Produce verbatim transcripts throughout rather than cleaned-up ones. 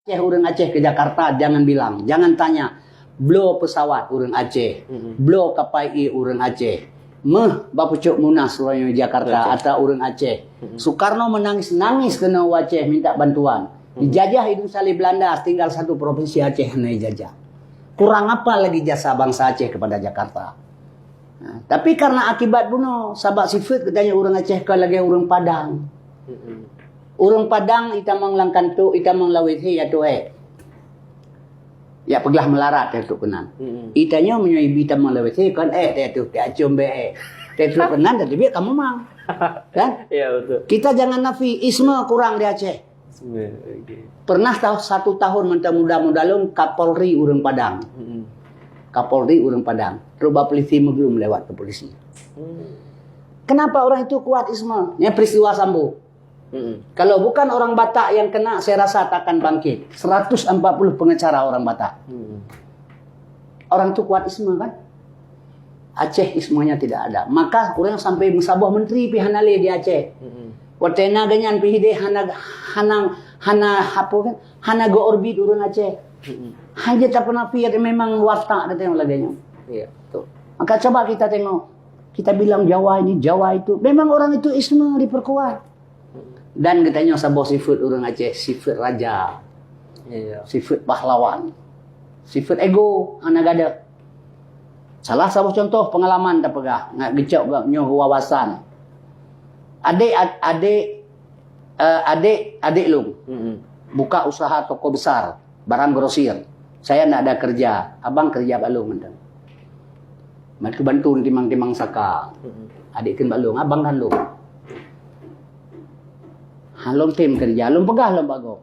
Aceh, ureuëng Aceh ke Jakarta, jangan bilang, jangan tanya. Bloe pesawat ureuëng Aceh, bloe kapai ié ureuëng Aceh. Meuh bapucok Munas ureuëng Jakarta, ata ureuëng Aceh. Soekarno menangis-nangis keunoe u Aceh minta bantuan. Dijajah Indonesia lé Belanda, tinggal satu provinsi Aceh hana dijajah. Kurang apa lagi jasa bangsa Aceh kepada Jakarta? Nah, tapi karena akibat bunoe, sabab sifeuet geutanyoe ureuëng Aceh ka lagée ureuëng Padang. Ureuëng Padang itamong lam kantok, itamong lam W C, ya tuh eh. Ya peugah melarat ya tuh keunan. Itanyoe meunyoe ibi tamong lam W C kon eh, ya tuh, ya acom be eh. Ya tuh keunan, tapi kamu mang. Kan? Ya, betul. Kita jangan nafi, isme kurang di Aceh. Isme, oke. Pernah tahu satu tahun mantong muda-muda lom Kapolri ureuëng Padang. Kapolri ureuëng Padang. Terus bak polisi meuglum lewat ke polisi. Kenapa orang itu kuat isme? Yang peristiwa Sambo. Kalau bukan orang Batak yang kena, saya rasa tak akan bangkit. Seratus empat puluh pengacara orang Batak. Orang tu kuat isme kan? Aceh ismenya tidak ada. Maka orang sampai meusaboh menteri pi hana lé di Aceh. Watée na ganyan pi hideh hana, hana, hana apa kan? Hana go orbit ureuëng Aceh. Hanya tak pernah pi memang watak datang lagée nyoe. Iya, betul. Maka coba kita tengok. Kita bilang Jawa ini, Jawa itu. Memang orang itu isme diperkuat. Dan geutanyoe saboh sifeuet ureuëng Aceh, sifeuet raja. Iya. Sifeuet pahlawan. Sifeuet ego, hana gadoh. Salah saboh contoh pengalaman tapeugah, ngat geucok nyoe wawasan. Adik, adik, eh, adik, adik lôn buka usaha toko besar, barang grosir. Saya ndak ada kerja, abang kerja bak lôn mantong. Bantu-bantu timang-timang saka. Adik kheun bak lôn, abang kan lôn. Ha, lôn tem kerja, lôn peugah lôn bak gob.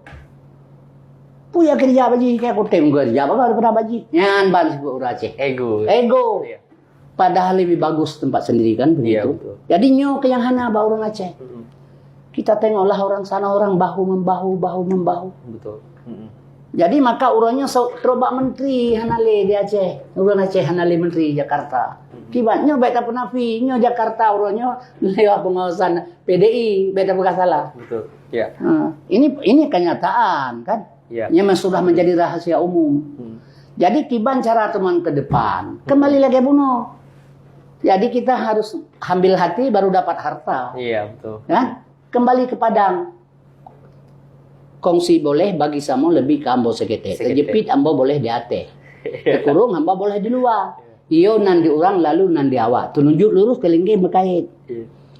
Peue ya kerja bak jih, kayak aku tem kerja bak gob daripada bak jih. Nyan ban sifeuet ureuëng Aceh. Ego. Ego. Iya. Padahal lebih bagus tempat sendiri kan begitu. Iya, betul. Jadi nyoe ke yang hana bak ureuëng Aceh. Kita tengoklah orang sana, orang bahu membahu, bahu membahu. Betul. Jadi maka ureuëng nyoe trok bak menteri hana lé di Aceh. Ureuëng Aceh hana lé menteri Jakarta. Kiban nyoe baik tak penafi, nyoe Jakarta ureuëng nyoe lewat pengawasan P D I, baik tak peugah salah. Betul. Ya. Ha, ini ini kenyataan kan. Ya. Memang sudah menjadi rahasia umum. Jadi kiban cara teman ke depan, kembali lagi bunuh. Jadi kita harus ambil hati baru dapat harta. Iya, betul. Kan? Kembali ke Padang. Kongsi boleh bagi samo lebih ke ambo seketek. Seketek. Terjepit ambo boleh di atas. Terkurung ambo boleh di luar. Iyo nan di urang lalu nan di awak. Telunjuk lurus ke linggih mekait.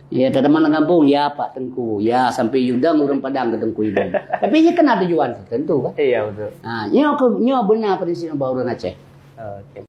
Iya. Ya, teman kampung, ya Pak Tengku. Ya, sampai yudang urang Padang ke Tengku Ibun. Tapi ini kena tujuan tertentu kan? Iya, betul. Ha, nyo, nyo benar prinsip bak urang Aceh. Oke.